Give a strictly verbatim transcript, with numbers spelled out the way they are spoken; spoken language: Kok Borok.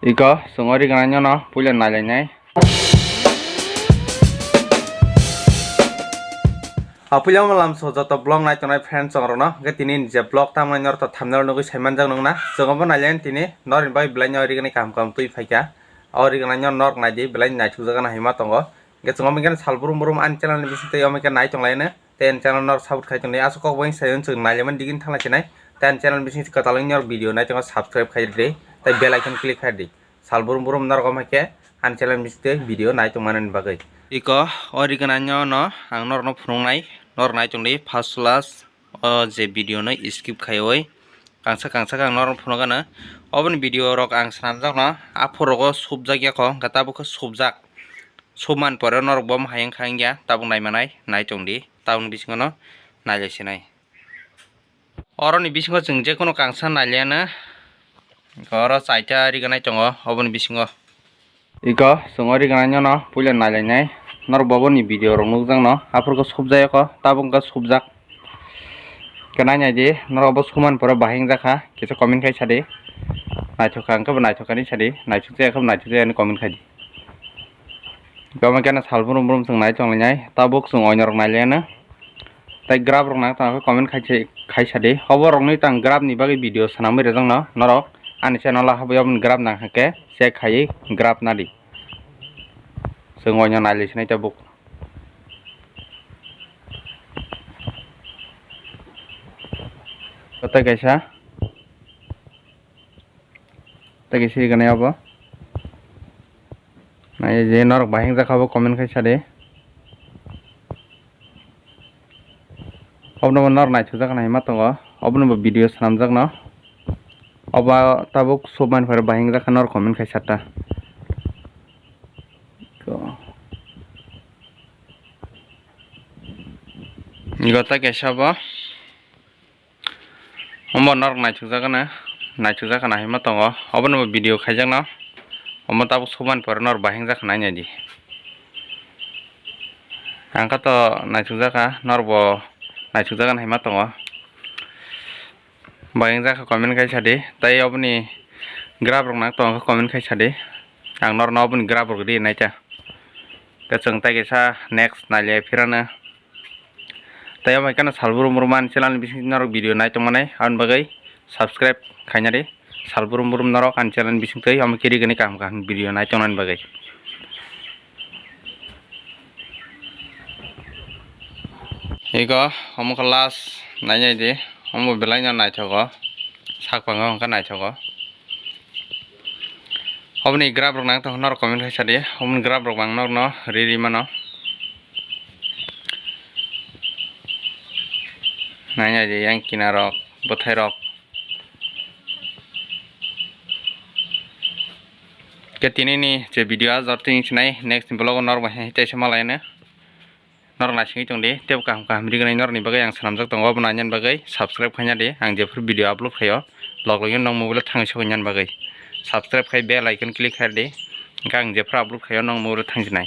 Iko, chwng o ri gwnangno puila nailainai. Apuila malam so joto vlog nai tongnai friends chong rokno, hwnkhe tini je vlog tamni norok to thumbnail nugwi sai manjak nung na, chwng obo nailen tini norni bai belai no ri gwnai kaham kaham twi phaikha. O ri gwnangno norok naidi belai naithok jak gana hinma tongo. Hwnkhe chwng omo khe sal brum brum ani channel ni bising twi omo khe nai tonglaino. Tei ani channel norok support khai tongdi. Aswk kok bai sai chwng nailaimani digini thangna chinai. Tei ani channel bising kwtal wngni norok video nai tongo subscribe khai di. Tei bell icon click khai di. Sal brum brum norok omo khe ani channel bising twi video nai tongmani bagwi. Iko o ri gwnangno ang norokno phunuknai. Norok nai tongdi first class. O je video no skip khaiwi kangsa kangsa khe ang norok phunukgano. Oboni video rok ang swnamjakno aphuru rogo subjak yakho, hwnkhe tabuk khe subjak. Submani pore norok bo hai wngkha wngya, tabuk naimanai nai tongdi, tabukni bisingo no nailaisinai. Oroni bisingo chwng jekunu kangsa nailiano. Oro chaita ri gwnai tongo oboni bisingo. Iko, chwng o ri gwnangno puila nailainai. Norok bo boni video rok nukjakno, aphuru khe subjak yakho, tabuk wngkha subjak. Khe nai nai di, norok bo sumani pore bahai wngjakha, kisa comment khai sadi. Naithok kha hwnkhe bo naithok kha hinwi sadi, naithok jaya khe bo naithok jaya hinwi comment khai di. Iko omo khe no sal brum brum chwng nai tonglainai, tabuk chwng oinorok nailaino. Tei graph rok nang tong khe comment khai se, khai sadi. Obo rokni tang graph ni bagwi video swnamwi rwjakno norok. Ani channel o habwi oboni graph nang khe check khaiwi graph nadi. Chwng oino nailaisinai tabuk. Tei kaisa. Tei kaisa ri gwnai obo. Nai je norok bahai wngjakha obo comment khai sadi. Obono bo norok naithokjak nai ma tongo. Obono bo video swnamjakno. Obo tabuk submani pore bahai wngjakha norok comment khai sata. Iko tei kaisa obo. Omo norok naithokjakgana, naithokjakgana hinma tongo. Obono bo video khaijakno. Omo tabuk submani pore norok bahai wngjakha nai naidi. Ang khe to naithokjakha, norok bo naithokjakgana hinma tongo. Bahai wngjakha comment khai sadi. Tei oboni graph rok nang tongo comment khai sadi. Ang norokno oboni graph rok ri naita. Khe chwng tei kaisa next nailai phirano. Tei omo hai kheno sal brum brum ani channel ni bising norok video nai tongmani, aboni bagwi subscribe khaina di. Sal brum brum norok ani channel ni bising twi omo kiri gani kaham kaham video nai tongnani bagwi. Ego omo khe last nainai di, omo belai no naithogo, sak pango hwnkhai naithogo. Oboni graph rok nang tong norok comment khai sadi, oboni graph rok ang norokno ri ri mano. Nainai di yang kinarok, bwthairok. Khe tinini je video ah jor tini sinai, next vlog o norok bai hai teisa malaino. Norok naisingwi tongdi, teibo kaham kaham ri gwnai norokni bagwi ang swnamjak tongo, obo nainani bagwi subscribe khaina di, ang jephru video upload khaio, log logino nong mobile o thangwi sokoi nani bagwi. Subscribe khai bell icon click khai di, hwnkhe ang jephru upload khaio nong mobile o thangsinai.